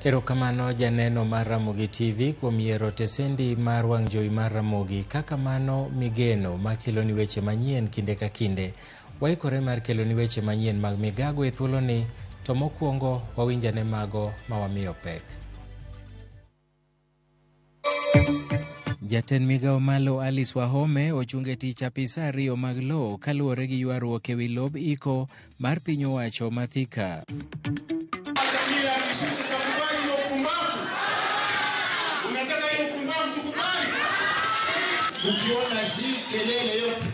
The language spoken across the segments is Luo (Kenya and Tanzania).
Erokamano janeno mar Ramogi TV kuom yiero tesendi mar wang' jowi mar Ramogi kaka mano migeno makeloni weche manyien kinde ka kinde. Waikore mar keloni weche manyien mag migago e thuoloni, to mokwongo wawinj ane mago ma wamiyo pek. Jatend migawo malo Alice Wahome ochung e tich apisa ariyo mag lowo kaluwore gi ywaruok e wi lob iko mar piny owacho ma Thika. Ukiona hii kelele yote,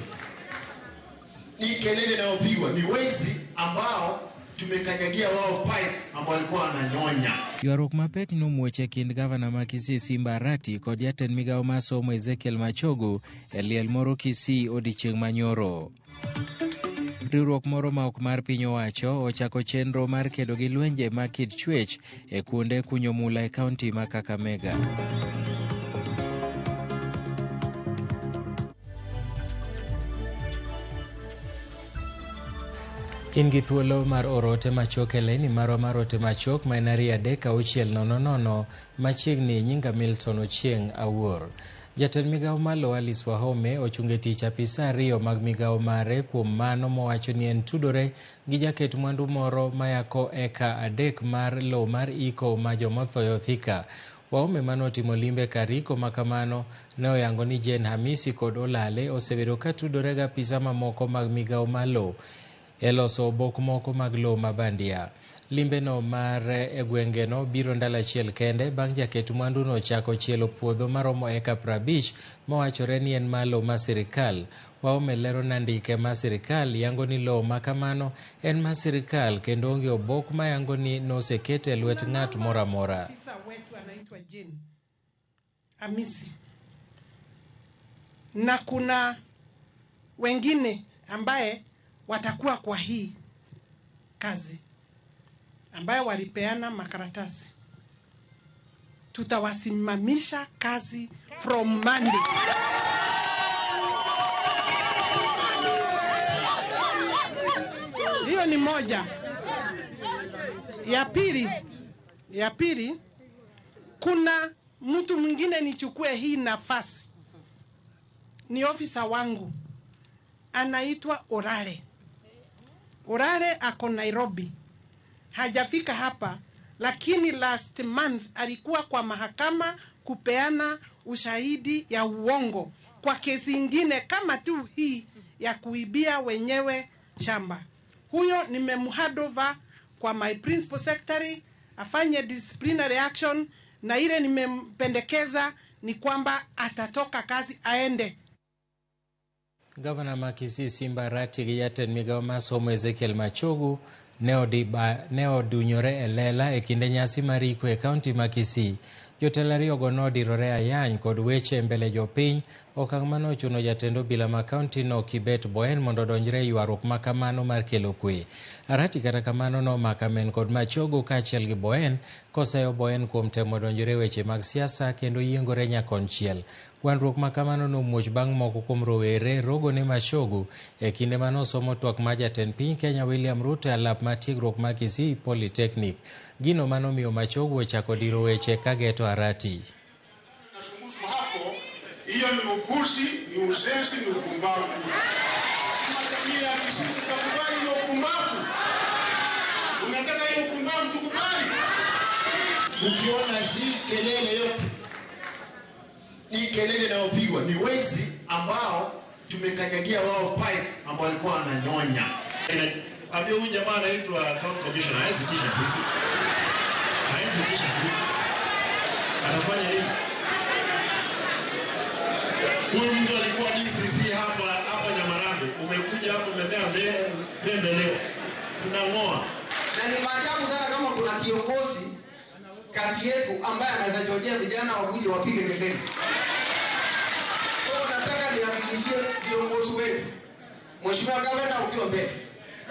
hii kelele inayopigwa ni wezi ambao tumekanyagia wao pipe ambao walikuwa wananyonya. Ywaruok mapek nomuoch e kind gavana ma Kisii Simba Arati kod jatend migawo mar somo Ezekiel Machogu e liel moro Kisii odiechieng' manyoro. Riwruok moro ma ok mar piny owacho ochako chenro mar kedo gi lwenje mag kit chwech e kuonde kunyo mula e kaunti ma Kakamega. In gi thuolo mar oro ote machuok e laini marwa mar ote machuok ma en 23600 machiegni nyinga Milton Ochieng' Awuor. Jatend migawo malo Alice Wahome ochung' e tich apisa ariyo mag migawo mare kuom mano mowacho ni en tudore gi jaket mwandu moro mayako eka 3 mar lowo mar iko ma jomothoyo Thika. Wahome mane otimo limbe kar iko ma kamano ne oyango ni Jane Hamisi kod Olale osebedo ka tudore gi apisa mamoko mag migawo mar lowo e loso obok moko mag lowo ma bandia. Limbeno mar e gwengeno biro ndalo achiel kende bang' jaket mwanduno chako chielo puodho maromo eka 50 mawachore ni en mar lowo mar sirikal. Wahome lero ni andike mar sirikal yango ni lowo ma kamano en mar sirikal kendo onge obok mayango ni nosekete e lwet ng'at moro amora. Hamisi. Na kuna wengine ambaye watakuwa kwa hii kazi ambaye walipeana makaratasi. Tutawasimamisha kazi from Monday. Hiyo ni moja. Ya pili, kuna mtu mwingine nichukue hii nafasi. Ni ofisa wangu. Anaitwa Orale. Orale ako Nairobi. Hajafika hapa, lakini last month alikuwa kwa mahakama kupeana ushahidi ya uongo kwa kesi ingine kama tu hii ya kuibia wenyewe shamba. Huyo nimemhandova kwa my principal secretary afanye disciplinary action, na ile nimempendekeza ni kwamba atatoka kazi aende. Gavana ma Kisii Simba Arati gi jatend migawo mar somo Ezekiel Machogu ne odunyore e lela e kinde nyasi mar iko e kaunti ma Kisii. Jotelo ariyogo nodirore ayany kod weche e mbele jopiny, okang' mane ochuno jatend obila ma kaunti no Kibet Boen mondo odonjre e ywaruok ma kamano mar kelo kwe. Arati kata kamano nomako amen kod Machogu kaachiel gi Boen, koseyo Boen kuom temo donjore e weche mag siasa kendo yiengore nyakonchiel. Gwandruok ma kamano nomuoch bang' moko kuom rowere rogo ne Machogu e kinde mane osomo twak mar jatend piny Kenya William Ruto e alap mar tiegruok mar Kisii Polytechnic. Gino manomiyo Machogu ochako diro weche ka geto Arati. Hiyo ni upuzi, ni usenzi, ni upumbavu. Jamii ya Kisii tutakubali hiyo upumbavu? Unataka hiyo upumbavu tukubali? Ukiona hii kelele yote, hii kelele inayopigwa ni wezi ambao tumekanyagia wao pipe ambao walikuwa wananyonya. Ambia huyu jamaa anaitwa county commissioner, hawezi tisha sisi. Hawezi tisha sisi. Anafanya nini? Huyu mtu alikuwa DCC hapa Nyamarambe. Umekuja hapo umemea pembe leo. Tunang'oa. Na ni maajabu sana kama kuna kiongozi kati yetu ambaye anaweza chochea vijana wakuje wapige kelele. So nataka nihakikishie viongozi wetu, Mheshimiwa Gavana ukiwa mbele,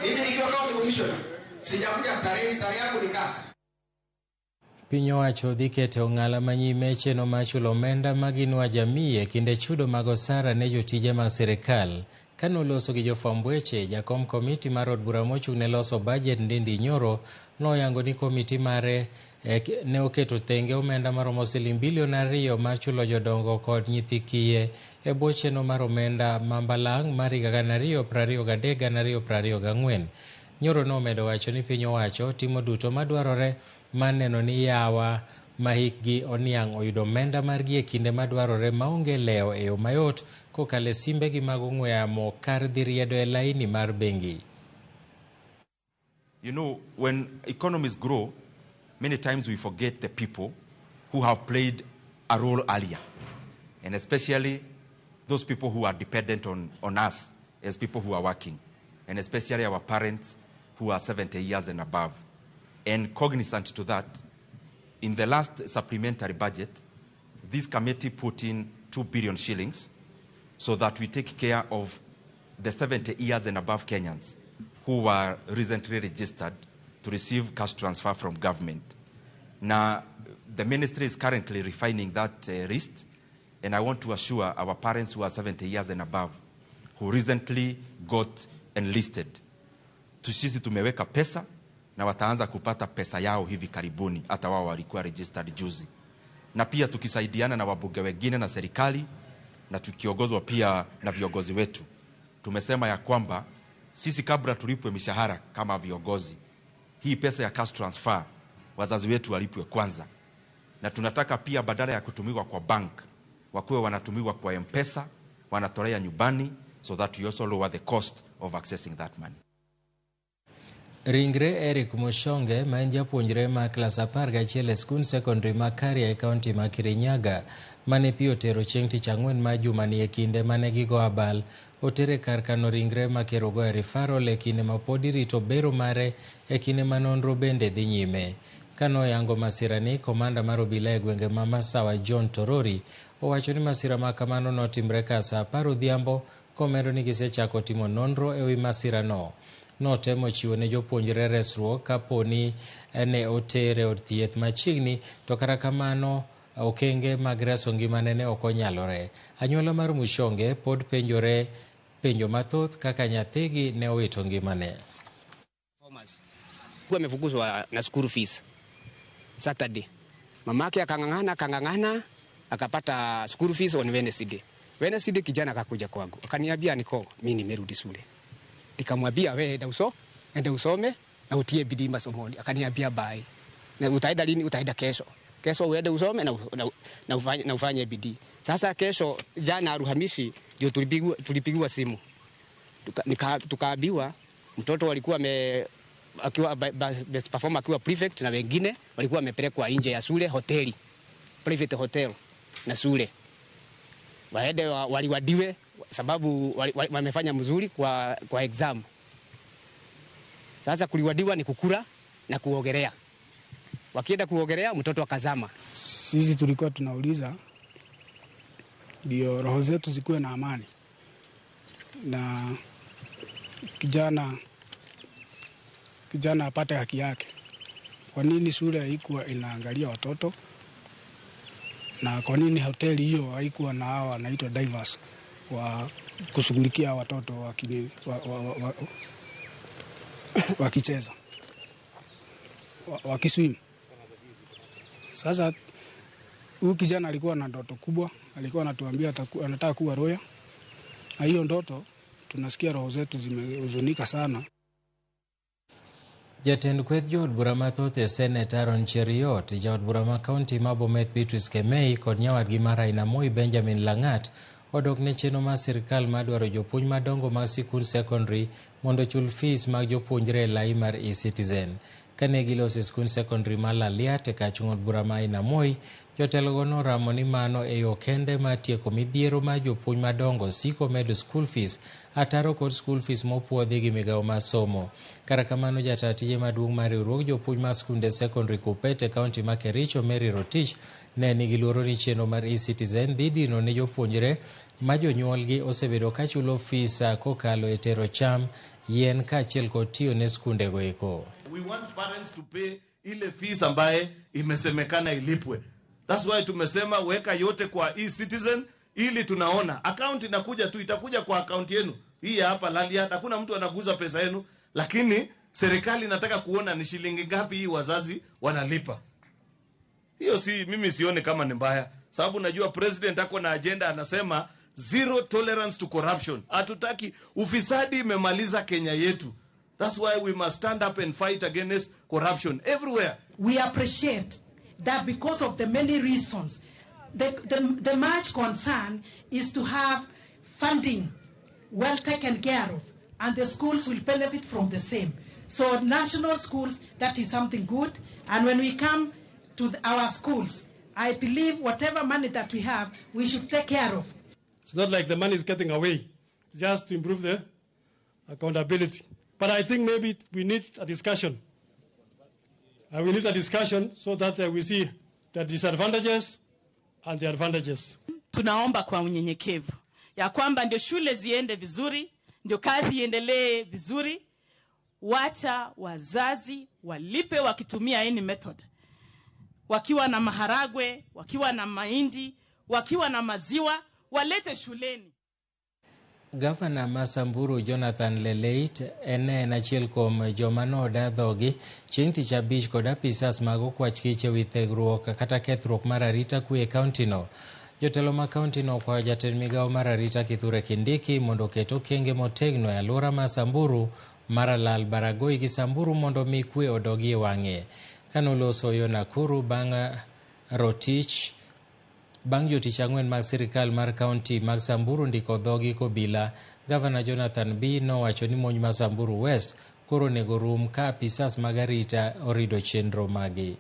mimi nikiwa county commissioner sijakuja starehe, starehe yangu ni kazi. Piny owacho dhi keto ong'ala manyime chenro mar chulo omenda mag Inua Jamii e kinde chudo mag osara ne jotije mag sirikal. Kane oloso gi jofwamb weche, jakom komiti mar od bura mochung' ne loso bajet Ndindi Nyoro noyango ni komiti mare Ne oketo thenge omenda maromo siling bilion 2 mar chulo jodongo kod nyithi kiye e bwo chenro mar omenda ma mbalang' mar higa 2023-2024. Nyoro nomedo wacho ni piny owacho timo duto madwarore mar neno ni yawa ma hikgi oniang' oyudo omenda margi e kinde madwarore maonge lewo e yo mayot kokalo e simbegi mag ong'we yamo kar dhi riedo e laini mar bengi. You know, when economies grow, many times we forget the people who have played a role earlier, and especially those people who are dependent on us as people who are working, and especially our parents who are 70 years and above. And cognizant to that, in the last supplementary budget, this committee put in 2 billion shillings so that we take care of the 70 years and above Kenyans who were recently registered to receive cash transfer from government. Now, the ministry is currently refining that list, and I want to assure our parents who are 70 years and above, who recently got enlisted, sisi tumeweka pesa na wataanza kupata pesa yao hivi karibuni, hata wao walikuwa registered juzi. Na pia tukisaidiana na wabunge wengine na serikali na tukiongozwa pia na viongozi wetu, tumesema ya kwamba sisi kabla tulipwe mishahara kama viongozi, hii pesa ya cash transfer wazazi wetu walipwe kwanza, na tunataka pia badala ya kutumiwa kwa bank wakuwe wanatumiwa kwa M-Pesa, wanatolea nyumbani, so that we also lower the cost of accessing that money. Ringre Eric Mushonge ma en japuonjre ma klas 11 e skund sekondari ma Karia e kaunti ma Kirinyaga mane pi otero chieng' tich ang'wen ma jumani e kinde mane gigo abal otere kar kano ringre ma Kerugoya e referral e kinde ma pod irito bero mare e kinde ma nonro bende dhi nyime. Kanoyango masirani, komanda mar obila e gwenge ma Masawa John Torori owacho ni masira ma kamano notimre ka saa 10 odhiambo komedo ni gisechako timo nonro ewi masirano. Notemo chiwo ne jopuonjre resruok kaponi ne otere od thieth machiegni, to kata kamano okenge mag reso ngimane ne ok onyalore. Anyuola mar Mushonge pod penjore penjo mathoth kaka nyathigi ne owito ngimane. Amefukuzwa na school fees Saturday. Mamake akang'ang'ana akapata school fees on Wednesday. Wednesday kijana akakuja kwangu akaniambia niko mimi nimerudi shule. Nikamwambia wewe enda usome na utie bidii masomoni. Akaniambia bye. Na utaenda lini? Utaenda kesho. Kesho uende usome na ufanye bidii. Sasa kesho jana Alhamisi ndio tulipigiwa simu. Tukaambiwa mtoto alikuwa akiwa best performer akiwa prefect na wengine walikuwa wamepelekwa nje ya shule hoteli. Private hotel na shule. Waende waliwadiwe sababu wamefanya mzuri kwa exam. Sasa kuliwadiwa ni kukula na kuogelea. Wakienda kuogelea mtoto akazama. Sisi tulikuwa tunauliza ndio roho zetu zikuwe na amani na kijana apate haki yake. Kwa nini shule haikuwa inaangalia watoto? Na kwa nini hoteli hiyo haikuwa na hawa wanaitwa divers wa kushughulikia watoto wakicheza, wakiswim? Sasa huyu kijana alikuwa na ndoto kubwa, alikuwa anatuambia anataka kuwa roya. Na hiyo ndoto tunasikia roho zetu zimehuzunika sana. Jatend kweth jood bura mathoth e Senet Aaron Cheruiyot, jaod bura ma kaunti ma Bomet Beatrice Kemei kod nyawadgi mar Ainamoi Benjamin Lang'at odok ne chenro mar sirkal madwaro jopuonj madongo mag sikund sekondari mondo ochul fees mag jopuonjre e lai mar eCitizen. Kane giloso e skund sekondari ma Laliat e kach ng'od bura ma Ainamoi, jotelogo noramo ni mano e yo kende mar tieko midhiero mar jopuonj madongo siko medo school fees ataro kod school fees mopuodhi gi migawo mar somo. Kata kamano, jataa tije maduong' mar riwruog jopuonj mar skunde sekondari Kupet e kaunti ma Kericho Mary Rotich ne nigi luoro ni chenro mar eCitizen dhi dino ne jopuonjre ma jonyuolgi osebedo ka chulo fees kokalo e tero cham, yien kaachiel kod tiyo ne skundego eko. We want parents to pay ile fees ambaye imesemekana ilipwe. That's why tumesema weka yote kwa eCitizen ili tunaona account inakuja tu, itakuja kwa account yenu. Hii hapa Laliat, hakuna mtu anaguza pesa yenu, lakini serikali inataka kuona ni shilingi ngapi hii wazazi wanalipa. Hiyo si mimi sioni kama ni mbaya, sababu najua president ako na agenda, anasema zero tolerance to corruption. Hatutaki ufisadi, imemaliza Kenya yetu. That's why we must stand up and fight against corruption everywhere. We appreciate that because of the many reasons, the much concern is to have funding well taken care of, and the schools will benefit from the same. So national schools, that is something good. And when we come to our schools, I believe whatever money that we have, we should take care of. It's not like the money is getting away, just to improve the accountability. But I think maybe we need a discussion. We need a discussion so that we see the disadvantages and the advantages. Tunaomba kwa unyenyekevu ya kwamba ndio shule ziende vizuri, ndio kazi iendelee vizuri. Wacha wazazi walipe wakitumia any method. Wakiwa na maharagwe, wakiwa na mahindi, wakiwa na maziwa, walete shuleni. Gavana ma Samburu Jonathan Leleit en achiel kuom joma noda dhogi chieng' tich abich kod apisas mag okwach kich ewi thegruok kata kethruok mar arita kwe e kauntino. Jotelo ma kauntino okwayo jatend migawo mar arita Kithure Kindiki mondo oket okenge motegno e alwora ma Samburu, Maralal, Baragoi gi Samburu mondo mi kwe odogi e wang'e. Kanoloso yo Nakuru bang' rotich bang' jotich ang'wen mag sirikal mar kaunti mag Samburu ndiko dhogi kobila, Gavana Jonathan B nowacho ni monj ma Samburu West koro onego rum ka apisas mag arita orido chenro magi.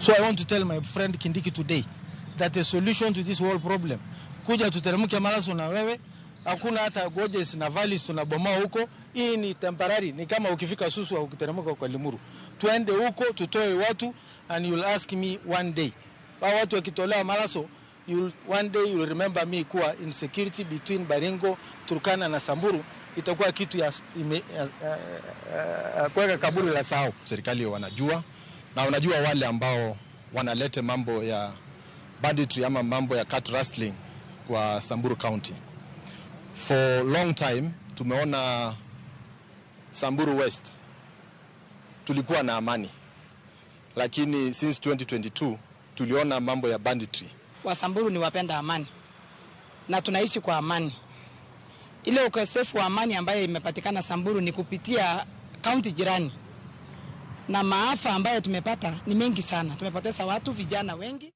So I want to tell my friend Kindiki today that the solution to this whole problem, kuja tuteremke Maraso na wewe, hakuna hata gorges na valleys tunabomoa huko. Hii ni temporary, ni kama ukifika Susu au ukiteremka kwa Limuru. Tuende huko tutoe watu, and you'll ask me one day. Hao watu wakitolewa Maraso, you'll one day you'll remember me kuwa insecurity between Baringo, Turkana na Samburu itakuwa kitu ya kuweka kaburi la sahau. Serikali wanajua na wanajua wale ambao wanalete mambo ya banditry ama mambo ya cattle rustling kwa Samburu County. For long time tumeona Samburu West tulikuwa na amani, lakini since 2022 tuliona mambo ya banditry. Wasamburu ni wapenda amani na tunaishi kwa amani. Ile ukosefu wa amani ambayo imepatikana Samburu ni kupitia kaunti jirani, na maafa ambayo tumepata ni mengi sana. Tumepoteza watu, vijana wengi.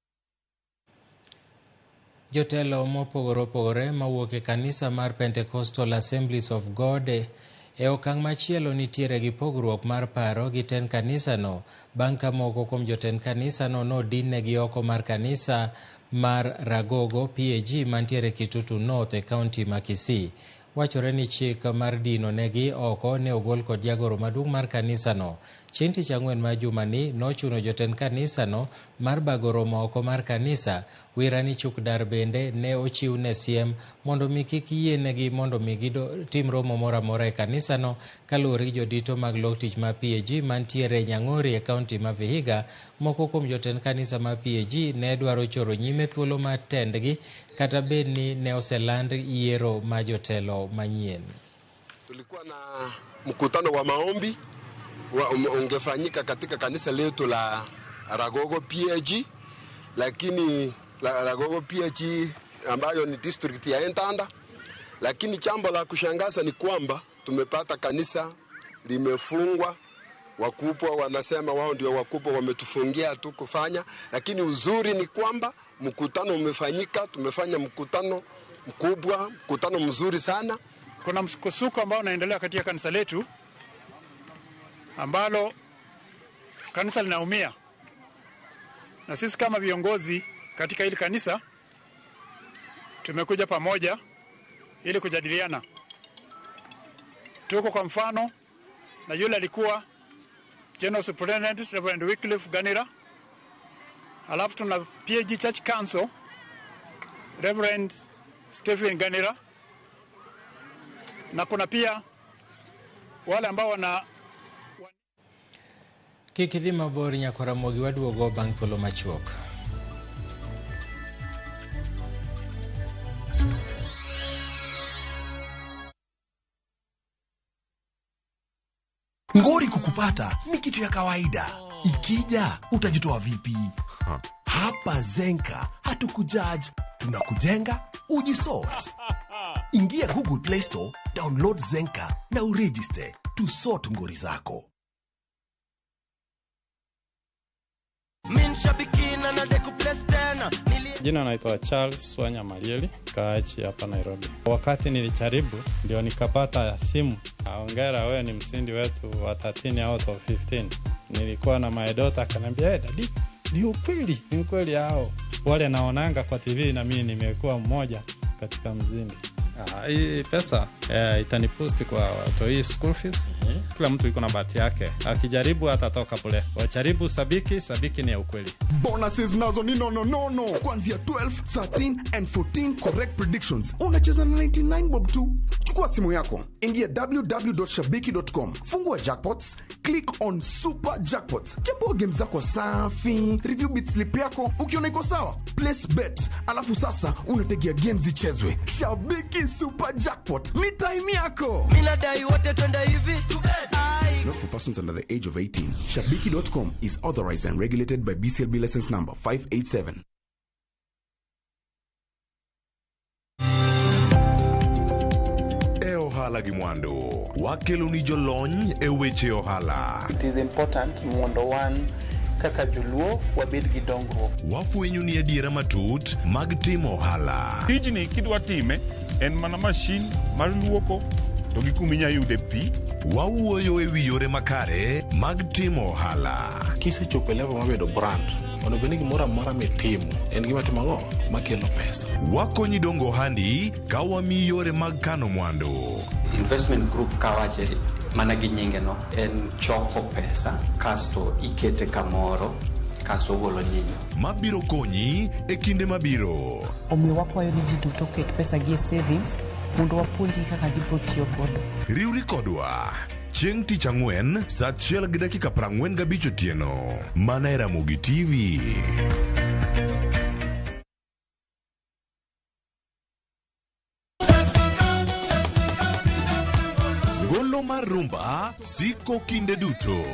Jotelo mopogore opogore mawuok e kanisa mar Pentecostal Assemblies of God e okang' machielo nitiere gi pogruok mar paro gi tend kanisano bang' ka moko kuom jotend kanisano nodin-negi oko mar kanisa mar Ragogo PAG mantiere Kitutu North e kaunti ma Kisii. Wachore ni chik mar dino negi oko ne ogol kod jagoro maduong' mar kanisano. Chieng' tich ang'wen ma jumani nochuno jotend kanisano mar bago romo oko mar kanisa. Wirani Chukdar bende ne ochiw ne siem mondo mi kik yienegi mondo mi gitim romo moro amora e kanisano kaluwore gi jodito mag lok tich ma PAG mantiere Nyang'ori e kaunti ma Vihiga. Moko kuom jotend kanisa ma PAG ne dwaro choro nyime thuolo mar tendgi kata bed ni ne oseland yiero ma jotelo manyien. Tulikuwa na mkutano wa maombi ungefanyika katika kanisa letu la Ragogo PAG, lakini la Ragogo PAG ambayo ni district ya Entanda, lakini jambo la kushangaza ni kwamba tumepata kanisa limefungwa. Wakubwa wanasema wao ndio wakubwa, wametufungia tu kufanya, lakini uzuri ni kwamba mkutano umefanyika. Tumefanya mkutano mkubwa, mkutano mzuri sana. Kuna msukosuko ambao unaendelea katika kanisa letu ambalo kanisa linaumia, na sisi kama viongozi katika hili kanisa tumekuja pamoja ili kujadiliana. Tuko kwa mfano na yule alikuwa General Superintendent Reverend Wycliffe Ganira, alafu tuna PAG Church Council Reverend Stephen Ganira, na kuna pia wale ambao wana Kik idhi mabor nyakora Ramogi, waduogo bang' thuolo machuok. ni kitu ya kawaida. Ikija utajitoa vipi? Hapa Zenka hatukujudge, tunakujenga ujisort. Ingia Google Play Store, download Zenka na uregister to sort ngori zako. Jina naitwa Charles Swanya Marieli, kaachi hapa Nairobi. Wakati nilijaribu ndio nikapata simu, hongera, wewe ni mshindi wetu wa 13 out of 15. Nilikuwa na my daughter akaniambia, hey, daddy, ni ukweli, ni ukweli hao wale naonanga kwa TV na mimi nimekuwa mmoja katika mzindi. Hii pesa itanipost kwa watoi school fees. Kila mtu iko na bahati yake, akijaribu atatoka pole. Wajaribu Sabiki, Sabiki ni ya ukweli. Bonuses nazo ni no no no no. Kuanzia 12, 13 and 14 correct predictions. Unacheza na 99 bob tu. Chukua simu yako, ingia www.shabiki.com, fungua jackpots, click on super jackpots, chambua game zako safi, review bit slip yako, ukiona iko sawa, place bet, alafu sasa unategea games zichezwe. Shabiki Super Jackpot ni time yako. Mimi nadai wote twende hivi. Not for persons under the age of 18. Shabiki.com is authorized and regulated by BCLB license number 587. E ohala gi mwandu, wakelo ni jolony e weche ohala. It is important mondo wan kaka joluo wabed gi dongruok. Wafwenyo ni adiera matut mag timo ohala. Tijni kidwa time en mana mashin mar luoko to gi kuma inyalo yude pi. Wawuoyo e wi yore makare mag timo ohala. Kisechopo e level mar bedo brand, onego bed ni gimoro amora mitimo en gima timo ang'o makelo pesa. Wakonyi dongo ohandi ka wamiyi yore mag kano mwandu. Investment group kawache mana gi nyinge no en choko pesa kasto ikete kamoro kasto ogolo nyinyo mabiro konyi e kinde mabiro. Omiyo wakwayo ni ji duto oket pesa gi e savings mondo wapuonjgi kaka gibiro tiyo godo. Riwri kodwa chieng' tich ang'wen saa 1:45 otieno mana e Ramogi TV. Golo mar rumba siko kinde duto.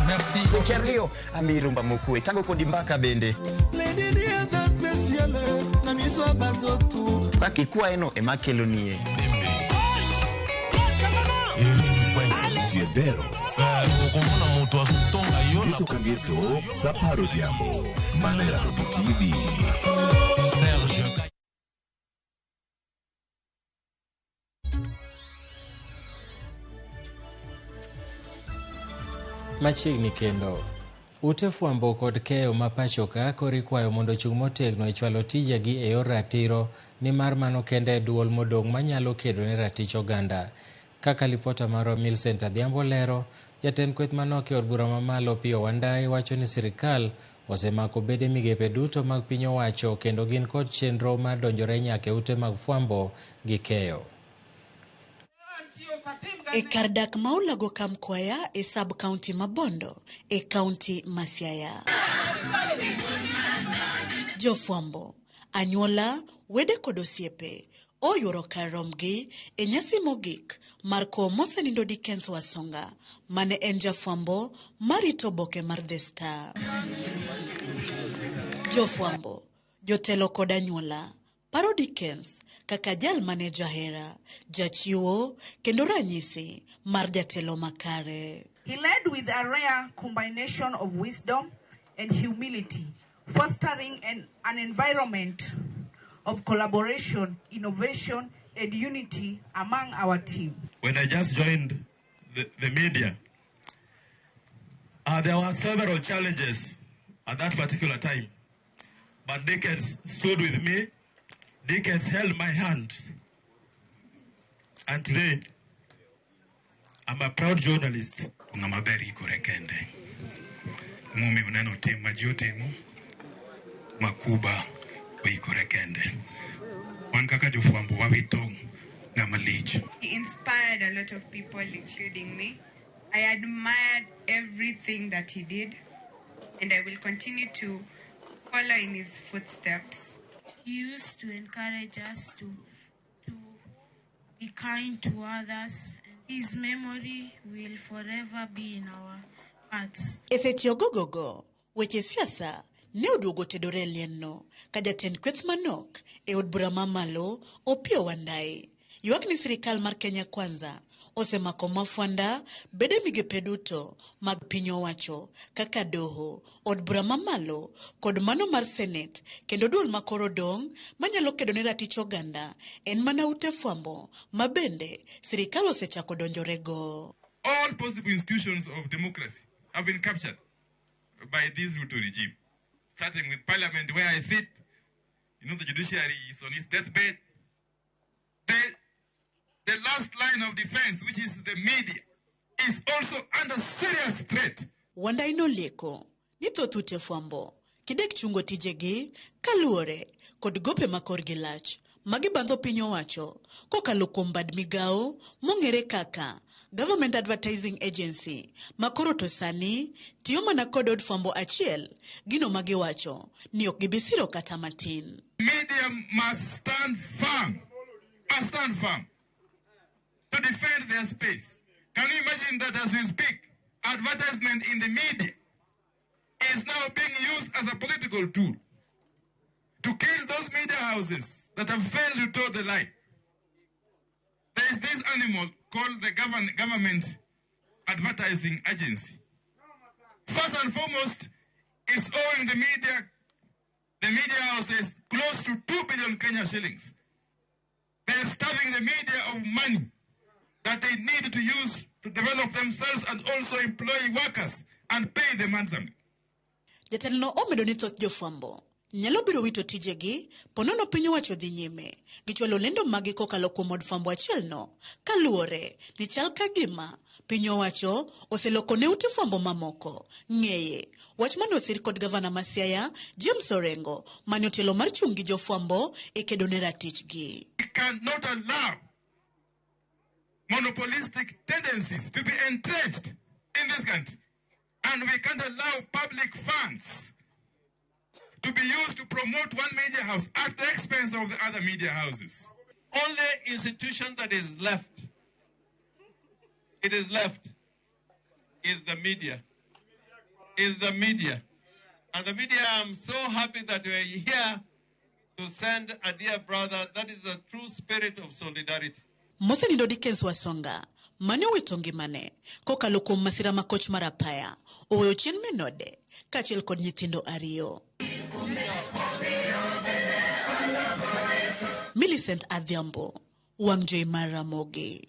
Merci. Cherlio ami rumba mokwe tango kodi mbaka bende. Kaka eno emakelo nie. Jiedero. Ngeso ka ngeso sa apar odhiambo mana e Ramogi TV. Machiegni kendo. Ute fwambo kod keyo ma pacho ka koro ikwayo mondo ochung' motegno e chwalo tijegi e yor ratiro nimar mano kende e duol modong' manyalo kedo ne ratich oganda. Kaka lipota marwa Millicent Adhiambo lero, jatend kweth manok e od bura mamalo Opiyo Wandayi wacho ni sirikal osemako bede migepe duto mag piny owacho kendo gin kod chenro mar donjore nyaka e ute mag fwambo gi keyo. E kar dak ma Ulago Kamkwaya e sub-county ma Bondo e county ma Siaya. Jofwambo, anyuola, wede kod osiepe oyuoro kar romgi e nyasi mogik mar kowo mosenindo Dickens Wasonga mane en jafwambo marito oboke mar The Star. Jofwambo, jotelo kod anyuola paro Dickens kaka jal mane jahera, jachiwo kendo ranyisi mar jatelo makare. He led with a rare combination of wisdom and humility, fostering an environment of collaboration, innovation, and unity among our team. When I just joined the media, there were several challenges at that particular time. But Dickens stood with me. Dickens held my hand. And today, I'm a proud journalist. Ng'ama ber ikore kende. Momiyo uneno tim ma ji otimo, Makuba oikore kende. Wan kaka jofwambo wawito ng'ama lich. He inspired a lot of people, including me. I admired everything that he did, and I will continue to follow in his footsteps. He used to encourage us to be kind to others and His memory will forever be in our hearts. E seche ogogogo, weche siasa ne oduogo tedore e lienno ka jatend kweth manok e od bura mamalo Opiyo Wandayi ywak ni sirikal mar Kenya Kwanza osemako mafwanda bede migepe duto mag piny owacho kaka doho, od bura mamalo kod mano mar senet kendo duol makoro dong' manyalo kedo ne ratich oganda en mana ute fwambo ma bende sirikal osechako donjorego. All possible institutions of democracy have been captured by this Ruto regime, starting with parliament where I sit. You know, the judiciary is on its deathbed. The last line of defense, which is the media, is also under serious threat. Wandayi nolieko ni thoth ute fwambo kidek chungo tijegi kaluwore kod gope ma korgi lach magibandho piny owacho kokalo kuom bad migawo mong'ere kaka Government Advertising Agency makoro to sani tiyo mana kod od fwambo achiel, gino magiwacho ni ok gibisiro kata matin. Media must stand firm, must stand firm to defend their space. Can you imagine that as we speak, advertisement in the media is now being used as a political tool to kill those media houses that have failed to toe the line? There is this animal called the Government Advertising Agency. First and foremost, it's owing the media houses close to 2 billion Kenya shillings. They are starving the media of money that they need to use to develop themselves and also employ workers and pay them handsomely. Jatelo omedo ni thoth jofwambo nyalo biro wito tijegi ponono piny owacho dhi nyime gichwalo lendo magi kokalo kuom od fwambo achielno kaluwore ni chal ka gima piny owacho oseloko ne ute fwambo mamoko ng'eye. Wach mane osir kod gavana ma Siaya James Orengo mane otelo mar chung' gi jofwambo e kedo ne ratichgi. We cannot allow monopolistic tendencies to be entrenched in this country, and we can't allow public funds to be used to promote one media house at the expense of the other media houses. Only institution that is left, it is left, is the media. Is the media. And the media, I'm so happy that we are here to send a dear brother. That is the true spirit of solidarity. Mosenindo Dickens Wasonga mane owito ngimane kokalo kuom masira ma koch mar apaya oweyo chien minode kaachiel kod nyithindo ariyo. Millicent Adhiambo, Wang' Jowi mar Ramogi.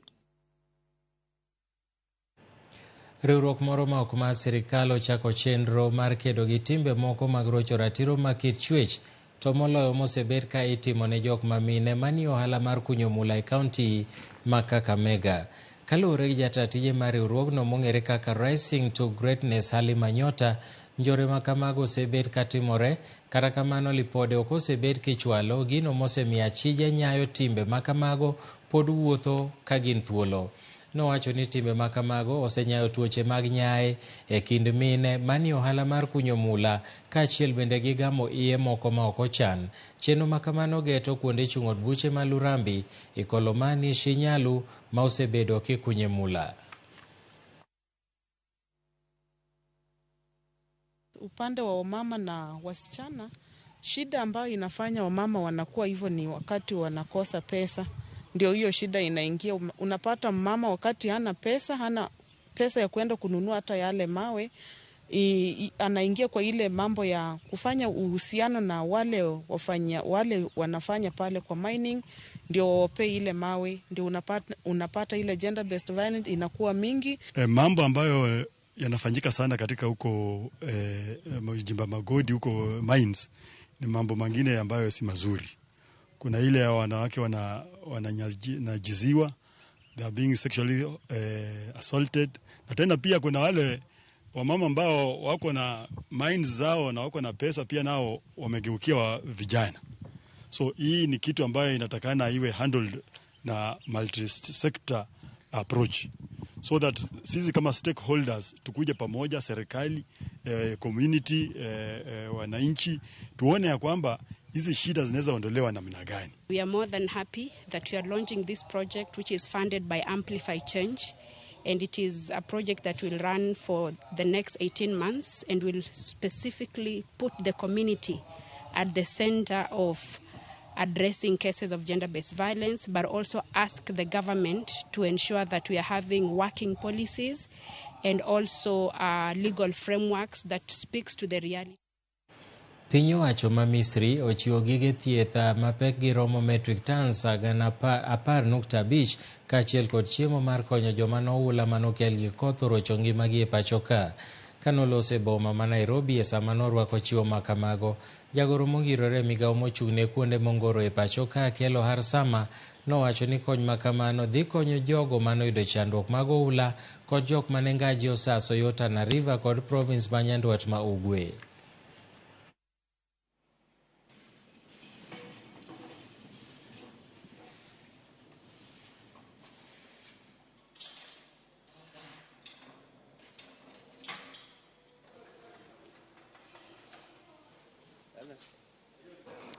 Riwruok moro ma ok mar sirikal ochako chenro mar kedo gi timbe moko mag rocho ratiro mag kit chwech to moloyo mosebed ka itimo ne jok mamine manie ohala mar kunyo mula e kaunti ma Kakamega. Kaluwore gi jata tije mar riwruogno mong'ere kaka Rising to Greatness Halima Nyota, njore ma kamago osebed katimore, kata kamano lipode ok osebed kichwalo, gino mosemiyo achije nyayo timbe ma kamago pod wuotho ka gin thuolo. Nowacho ni timbe ma kamago osenyayo tuoche mag nyae e kind mine manie ohala mar kunyo mula kaachiel bende gi gamo iye moko ma ok ochan. Chenro ma kamano geto kuonde chung' od buche ma Lurambi, Ikolomani, Shinyalu ma osebedo kikunye mula. Upande wa wamama na wasichana, shida ambayo inafanya wamama wanakuwa hivyo ni wakati wanakosa pesa. Ndio hiyo shida inaingia. Unapata mama wakati hana pesa ya kwenda kununua hata yale mawe, anaingia kwa ile mambo ya kufanya uhusiano na wale wanafanya pale kwa mining, ndio wape ile mawe, ndio unapata ile gender based violence inakuwa mingi. Mambo ambayo yanafanyika sana katika huko jimba magodi huko mines ni mambo mengine ambayo si mazuri. Kuna ile ya wanawake wanajiziwa, they are being sexually assaulted. Na tena pia kuna wale wamama ambao wako na mines zao na wako na pesa pia nao wamegeukia wa vijana. So hii ni kitu ambayo inatakana iwe handled na multi-sector approach, so that sisi kama stakeholders tukuje pamoja, serikali, community, wananchi, tuone ya kwamba hizi shida zinaweza ondolewa namna gani. We are more than happy that we are launching this project, which is funded by Amplify Change. And it is a project that will run for the next 18 months and will specifically put the community at the center of addressing cases of gender based violence, but also ask the government to ensure that we are having working policies and also legal frameworks that speaks to the reality. Piny owacho ma Misri ochiwo gige thieth mapekgi romo metric tons 10.5 kaachiel kod chiemo mar konyo joma noula manokel gi koth orocho ngimagi e pacho ka. Kanoloso e boma ma Nairobi e sama norwako chiwo makamago, jagoro mongirore e migawo mochung'ne kuonde mongoro e pacho ka Akello Harsama nowacho ni kony makamano dhi konyo jogo manoyudo chandruok mag oula kod jok mane ngaji osaso yo Tana River kod province ma Nyandwat ma Ugwe.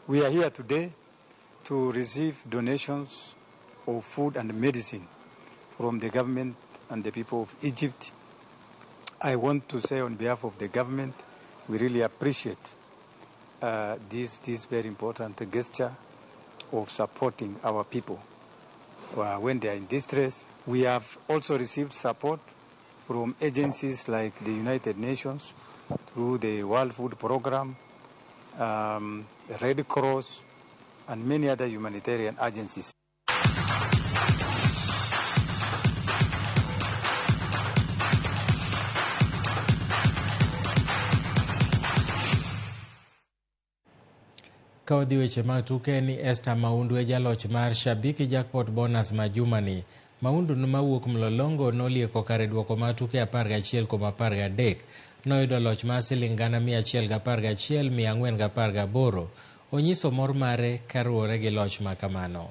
We are here today to receive donations of food and medicine from the government and the people of Egypt. I want to say on behalf of the government, we really appreciate this very important gesture of supporting our people when they are in distress. We have also received support from agencies like the United Nations through the World Food Program, the Red Cross, and many other humanitarian agencies. Ka wadhi weche mag tuke ni Esther Maundu e jaloch mar Shabiki Jackpot Bonus ma jumani. Maundu mawuok Mlolongo nolieko kare duoko mag tuke 11 kuom 13. Noyudo loch mar siling 111,418. Onyiso mor mare kaluwore gi loch makamano.